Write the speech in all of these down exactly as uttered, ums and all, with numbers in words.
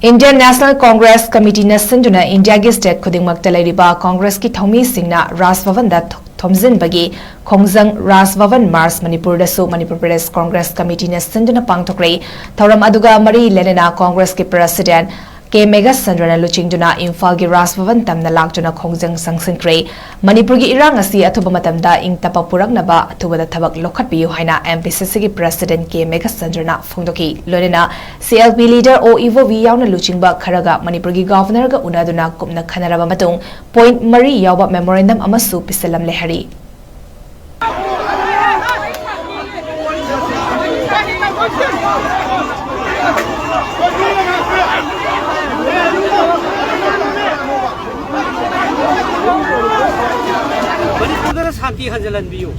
Indian National Congress Committeeꯅ ꯁꯤꯟꯗꯨꯅ ꯏꯟꯗꯤꯌꯥꯒꯤ state ꯈꯨꯗꯤꯡꯃꯛꯇ ꯂꯩꯔꯤꯕ ꯀꯣꯡꯒ꯭ꯔꯦꯁꯀꯤ ꯊꯧꯃꯤꯁꯤꯡꯅ ꯔꯥꯖ ꯚꯕꯟꯗ ꯊꯣꯝꯖꯤꯟꯕꯒꯤ ꯈꯣꯡꯖꯪ ꯔꯥꯖ ꯚꯕꯟ ꯃꯥꯔꯆ ꯃꯅꯤꯄꯨꯔꯗꯁꯨ ꯃꯅꯤꯄꯨꯔ ꯄ꯭ꯔꯗꯦꯁ ꯀꯣꯡꯒ꯭ꯔꯦꯁ ꯀꯃꯤꯇꯤꯅ ꯁꯤꯟꯗꯨꯅ ꯄꯥꯡꯊꯣꯛꯈ꯭ꯔꯦ꯫ ꯊꯧꯔꯝ ꯑꯗꯨꯒ ꯃꯔꯤ ꯂꯩꯅꯅ ꯀꯣꯡꯒ꯭ꯔꯦꯁꯀꯤ president ꯀꯦ ꯃꯦꯘꯆꯟꯗ꯭ꯔꯅ ꯂꯨꯆꯤꯡꯗꯨꯅ ꯏꯝꯐꯥꯜꯒꯤ ꯔꯥꯖ ꯚꯕꯟ ꯇꯝꯅ ꯂꯥꯛꯇꯨꯅ ꯈꯣꯡꯖꯪ ꯆꯪꯁꯤꯟꯈ꯭ꯔꯦ꯫ ꯃꯅꯤꯄꯨꯔꯒꯤ ꯏꯔꯥꯡ ꯑꯁꯤ ꯑꯊꯨꯕ ꯃꯇꯝꯗ ꯏꯪ ꯇꯞꯄ ꯄꯨꯔꯛꯅꯕ ꯑꯊꯨꯕꯗ ꯊꯕꯛ ꯂꯧꯈꯠꯄꯤꯌꯨ ꯍꯥꯏꯅ M P C Cꯒꯤ president ꯀꯦ ꯃꯦꯘꯆꯟꯗ꯭ꯔꯅ ꯐꯣꯡꯗꯣꯛꯈꯤ꯫ ꯂꯣꯏꯅꯅ C L P leader ꯑꯣ ꯏꯕꯣꯕꯤ ꯌꯥꯎꯅ ꯂꯨꯆꯤꯡꯕ ꯈꯔꯒ ꯃꯅꯤꯄꯨꯔꯒꯤ governorꯒ ꯎꯅꯗꯨꯅ ꯀꯨꯞꯅ ꯈꯟꯅꯔꯕ ꯃꯇꯨꯡ point ꯃꯔꯤ ꯌꯥꯎꯕ memorandum ꯑꯃꯁꯨ ꯄꯤꯁꯤꯜꯂꯝꯂꯦ ꯍꯥꯏꯔꯤ꯫ ꯃꯅꯤꯄꯨꯔꯗ ꯁꯥꯟꯇꯤ ꯍꯟꯖꯤꯜꯍꯟꯕꯤꯌꯨ꯫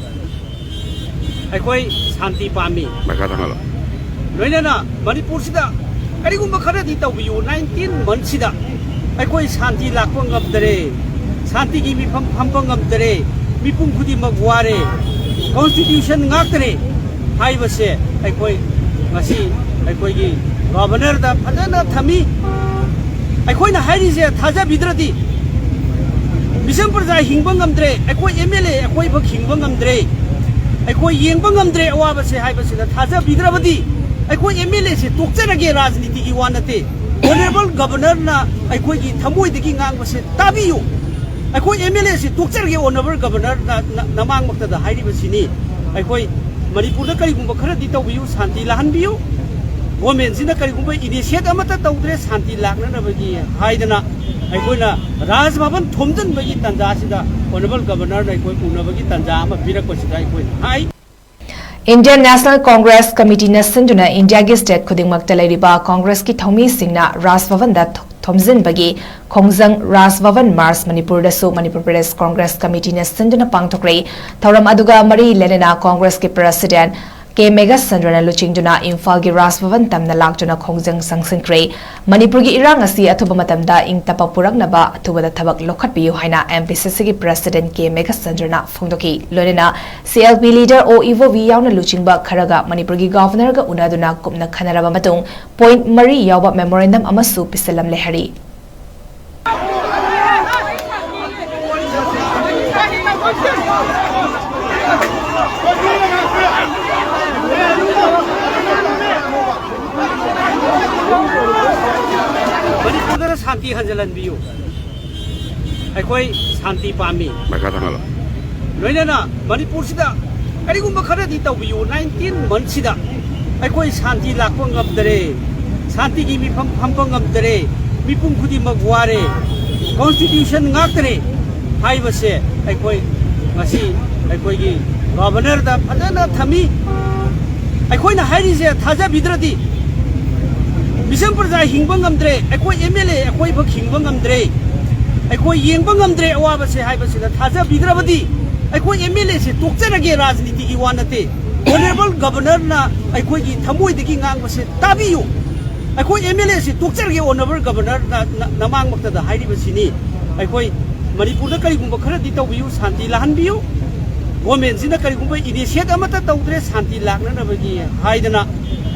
ꯑꯩꯈꯣꯏ ꯁꯥꯟꯇꯤ ꯄꯥꯝꯃꯤ꯫ ꯃꯈꯥ ꯊꯥꯡꯒꯠꯂꯣ꯫ ꯂꯣꯏꯅꯅ ꯃꯅꯤꯄꯨꯔꯁꯤꯗ ꯀꯔꯤꯒꯨꯝꯕ ꯈꯔꯗꯤ ꯇꯧꯕꯤꯌꯨ꯫ Nineteen monthꯁꯤꯗ ꯑꯩꯈꯣꯏ ꯁꯥꯟꯇꯤ ꯂꯥꯛꯄ ꯉꯝꯗꯔꯦ, ꯁꯥꯟꯇꯤꯒꯤ ꯃꯤꯐꯝ ꯐꯝꯕ ꯉꯝꯗꯔꯦ, ꯃꯤꯄꯨꯝ ꯈꯨꯗꯤꯡꯃꯛ ꯋꯥꯔꯦ, constitution ꯉꯥꯛꯇꯔꯦ ꯍꯥꯏꯕꯁꯦ ꯑꯩꯈꯣꯏ ꯉꯁꯤ ꯑꯩꯈꯣꯏꯒꯤ governorꯗ ꯐꯖꯅ ꯊꯝꯃꯤ꯫ ꯑꯩꯈꯣꯏꯅ ꯍꯥꯏꯔꯤꯁꯦ ꯊꯥꯖꯕꯤꯗ꯭ꯔꯗꯤ, ꯃꯤꯆꯝ ꯄ꯭ꯔꯖꯥ ꯍꯤꯡꯕ ꯉꯝꯗ꯭ꯔꯦ, ꯑꯩꯈꯣꯏ M L A ꯑꯩꯈꯣꯏ ꯐꯛ ꯍꯤꯡꯕ ꯉꯝꯗ꯭ꯔꯦ, ꯑꯩꯈꯣꯏ ꯌꯦꯡꯕ ꯉꯝꯗ꯭ꯔꯦ ꯑꯋꯥꯕꯁꯦ ꯍꯥꯏꯕꯁꯤꯗ ꯊꯥꯖꯕꯤꯗ꯭ꯔꯕꯗꯤ, ꯑꯩꯈꯣꯏ M L Aꯁꯦ ꯇꯣꯛꯆꯔꯒꯦ, ꯔꯥꯖꯅꯤꯇꯤꯒꯤ ꯋꯥ ꯅꯠꯇꯦ, honourable governorꯅ ꯑꯩꯈꯣꯏꯒꯤ ꯊꯃꯣꯏꯗꯒꯤ ꯉꯥꯡꯕꯁꯦ ꯇꯥꯕꯤꯌꯨ꯫ ꯑꯩꯈꯣꯏ M L Aꯁꯦ ꯇꯣꯛꯆꯔꯒꯦ, honourable governorꯅ ꯅ-, ꯅꯃꯥꯡꯃꯛꯇꯗ ꯍꯥꯏꯔꯤꯕꯁꯤꯅꯤ꯫ ꯑꯩꯈꯣꯏ ꯃꯅꯤꯄꯨꯔꯗ ꯀꯔꯤꯒꯨꯝꯕ ꯈꯔꯗꯤ ꯇꯧꯕꯤꯌꯨ, ꯁꯥꯟꯇꯤ ꯂꯥꯛꯍꯟꯕꯤꯌꯨ꯫ Governmentꯁꯤꯅ ꯀꯔꯤꯒꯨꯝꯕ initiate ꯑꯃꯠꯇ ꯇꯧꯗ꯭ꯔꯦ ꯁꯥꯟꯇꯤ ꯂꯥꯛꯅꯅꯕꯒꯤ ꯍꯥꯏꯗꯅ ꯑꯩꯈꯣꯏꯅ ꯔꯥꯖ ꯚꯕꯟ ꯊꯣꯝꯖꯤꯟꯕꯒꯤ ꯇꯥꯟꯖꯥꯁꯤꯗ honourable governorꯅ ꯑꯩꯈꯣꯏ ꯎꯅꯕꯒꯤ ꯇꯥꯟꯖꯥ ꯑꯃ ꯄꯤꯔꯛꯄꯁꯤꯗ ꯑꯩꯈꯣꯏꯅ ꯍꯥꯏ꯫ Indian National Congress Committeeꯅ ꯁꯤꯟꯗꯨꯅ ꯏꯟꯗꯤꯌꯥꯒꯤ state ꯈꯨꯗꯤꯡꯃꯛꯇ ꯂꯩꯔꯤꯕ ꯀꯣꯡꯒ꯭ꯔꯦꯁꯀꯤ ꯊꯧꯃꯤꯁꯤꯡꯅ ꯔꯥꯖ ꯚꯕꯟꯗ ꯊꯣ-, ꯊꯣꯝꯖꯤꯟꯕꯒꯤ ꯈꯣꯡꯖꯪ ꯔꯥꯖ ꯚꯕꯟ ꯃꯥꯔꯆ ꯃꯅꯤꯄꯨꯔꯗꯁꯨ ꯃꯅꯤꯄꯨꯔ ꯄ꯭ꯔꯗꯦꯁ ꯀꯣꯡꯒ꯭ꯔꯦꯁ ꯀꯃꯤꯇꯤꯅ ꯁꯤꯟꯗꯨꯅ ꯄꯥꯡꯊꯣꯛꯈ꯭ꯔꯦ꯫ ꯊꯧꯔꯝ ꯑꯗꯨꯒ ꯃꯔꯤ ꯂꯩꯅꯅ ꯀꯣꯡꯒ꯭ꯔꯦꯁꯀꯤ president ꯀꯦ ꯃꯦꯘꯆꯟꯗ꯭ꯔꯅ ꯂꯨꯆꯤꯡꯗꯨꯅ ꯏꯝꯐꯥꯜꯒꯤ ꯔꯥꯖ ꯚꯕꯟ ꯇꯝꯅ ꯂꯥꯛꯇꯨꯅ ꯈꯣꯡꯖꯪ ꯆꯪꯁꯤꯟꯈ꯭ꯔꯦ꯫ ꯃꯅꯤꯄꯨꯔꯒꯤ ꯏꯔꯥꯡ ꯑꯁꯤ ꯑꯊꯨꯕ ꯃꯇꯝꯗ ꯏꯪ ꯇꯞꯄ ꯄꯨꯔꯛꯅꯕ ꯑꯊꯨꯕꯗ ꯊꯕꯛ ꯂꯧꯈꯠꯄꯤꯌꯨ ꯍꯥꯏꯅ ꯑꯦꯝ ꯄꯤ ꯁꯤ ꯁꯤꯒꯤ ꯄ꯭ꯔꯦꯁꯤꯗꯦꯟꯠ ꯀꯦ ꯃꯦꯘꯆꯟꯗ꯭ꯔꯅ ꯐꯣꯡꯗꯣꯛꯈꯤ꯫ ꯂꯣꯏꯅꯅ ꯁꯤ ꯑꯦꯜ ꯄꯤ ꯂꯤꯗꯔ ꯑꯣ ꯏꯕꯣꯕꯤ ꯌꯥꯎꯅ ꯂꯨꯆꯤꯡꯕ ꯈꯔꯒ ꯃꯅꯤꯄꯨꯔꯒꯤ ꯒꯚꯔꯅꯔꯒ ꯎꯅꯗꯨꯅ ꯀꯨꯞꯅ ꯈꯟꯅꯔꯕ ꯃꯇꯨꯡ ꯄꯣꯏꯟꯠ ꯃꯔꯤ ꯌꯥꯎꯕ ꯃꯦꯃꯣꯔꯦꯟꯗꯝ ꯑꯃꯁꯨ ꯄꯤꯁꯤꯜꯂꯝꯂꯦ ꯍꯥꯏꯔꯤ꯫ ꯃꯅꯤꯄꯨꯔꯗ ꯁꯥꯟꯇꯤ ꯍꯟꯖꯤꯜꯍꯟꯕꯤꯌꯨ꯫ ꯑꯩꯈꯣꯏ ꯁꯥꯟꯇꯤ ꯄꯥꯝꯃꯤ꯫ ꯃꯈꯥ ꯊꯥꯡꯒꯠꯂꯣ꯫ ꯂꯣꯏꯅꯅ ꯃꯅꯤꯄꯨꯔꯁꯤꯗ ꯀꯔꯤꯒꯨꯝꯕ ꯈꯔꯗꯤ ꯇꯧꯕꯤꯌꯨ꯫ ꯅꯥꯏꯟꯇꯤꯟ ꯃꯟꯁꯤꯗ ꯑꯩꯈꯣꯏ ꯁꯥꯟꯇꯤ ꯂꯥꯛꯄ ꯉꯝꯗꯔꯦ, ꯁꯥꯟꯇꯤꯒꯤ ꯃꯤꯐꯝ ꯐꯝꯕ ꯉꯝꯗꯔꯦ, ꯃꯤꯄꯨꯝ ꯈꯨꯗꯤꯡꯃꯛ ꯋꯥꯔꯦ, ꯀꯣꯟꯁꯇꯤꯇ꯭ꯌꯨꯁꯟ ꯉꯥꯛꯇꯔꯦ ꯍꯥꯏꯕꯁꯦ ꯑꯩꯈꯣꯏ ꯉꯁꯤ ꯑꯩꯈꯣꯏꯒꯤ ꯒꯚꯔꯅꯔꯗ ꯐꯖꯅ ꯊꯝꯃꯤ꯫ ꯑꯩꯈꯣꯏꯅ ꯍꯥꯏꯔꯤꯁꯦ ꯊꯥꯖꯕꯤꯗ꯭ꯔꯗꯤ ꯃꯤꯆꯝ ꯄ꯭ꯔꯖꯥ ꯍꯤꯡꯕ ꯉꯝꯗ꯭ꯔꯦ, ꯑꯩꯈꯣꯏ ꯑꯦꯝ ꯑꯦꯜ ꯑꯦ ꯑꯩꯈꯣꯏꯐꯛ ꯍꯤꯡꯕ ꯉꯝꯗ꯭ꯔꯦ, ꯑꯩꯈꯣꯏ ꯌꯦꯡꯕ ꯉꯝꯗ꯭ꯔꯦ ꯑꯋꯥꯕꯁꯦ ꯍꯥꯏꯕꯁꯤꯗ ꯊꯥꯖꯕꯤꯗ꯭ꯔꯕꯗꯤ ꯑꯩꯈꯣꯏ ꯑꯦꯝ ꯑꯦꯜ ꯑꯦꯁꯦ ꯇꯣꯛꯆꯔꯒꯦ, ꯔꯥꯖꯅꯤꯇꯤꯒꯤ ꯋꯥ ꯅꯠꯇꯦ꯫ ꯑꯣꯅꯔꯦꯕꯜ ꯒꯚꯔꯅꯔꯅ ꯑꯩꯈꯣꯏꯒꯤ ꯊꯃꯣꯏꯗꯒꯤ ꯉꯥꯡꯕꯁꯦ ꯇꯥꯕꯤꯌꯨ꯫ ꯑꯩꯈꯣꯏ ꯑꯦꯝ ꯑꯦꯜ ꯑꯦꯁꯦ ꯇꯣꯛꯆꯔꯒꯦ, ꯑꯣꯅꯔꯦꯕꯜ ꯒꯚꯔꯅꯔꯅ ꯅ-, ꯅꯃꯥꯡꯃꯛꯇꯗ ꯍꯥꯏꯔꯤꯕꯁꯤꯅꯤ꯫ ꯑꯩꯈꯣꯏ ꯃꯅꯤꯄꯨꯔꯗ ꯀꯔꯤꯒꯨꯝꯕ ꯈꯔꯗꯤ ꯇꯧꯕꯤꯌꯨ, ꯁꯥꯟꯇꯤ ꯂꯥꯛꯍꯟꯕꯤꯌꯨ꯫ ꯒꯣꯔꯃꯦꯟꯁꯤꯅ ꯀꯔꯤꯒꯨꯝꯕ ꯏꯅꯤꯁꯤꯌꯦꯠ ꯑꯃꯠꯇ ꯇꯧꯗ꯭ꯔꯦ, ꯁꯥꯟꯇꯤ ꯂꯥꯛꯅꯅꯕꯒꯤ ꯍꯥꯏꯗꯅ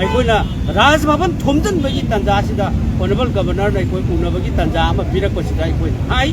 ꯑꯩꯈꯣꯏꯅ ꯔꯥꯖ ꯚꯕꯟ ꯊꯣꯝꯖꯤꯟꯕꯒꯤ ꯇꯥꯟꯖꯥꯁꯤꯗ ꯑꯣꯅꯔꯦꯕꯜ ꯒꯚꯔꯅꯔꯅ ꯑꯩꯈꯣꯏ ꯎꯅꯕꯒꯤ ꯇꯥꯟꯖꯥ ꯑꯃ ꯄꯤꯔꯛꯄꯁꯤꯗ ꯑꯩꯈꯣꯏꯅ ꯍꯥꯏ꯫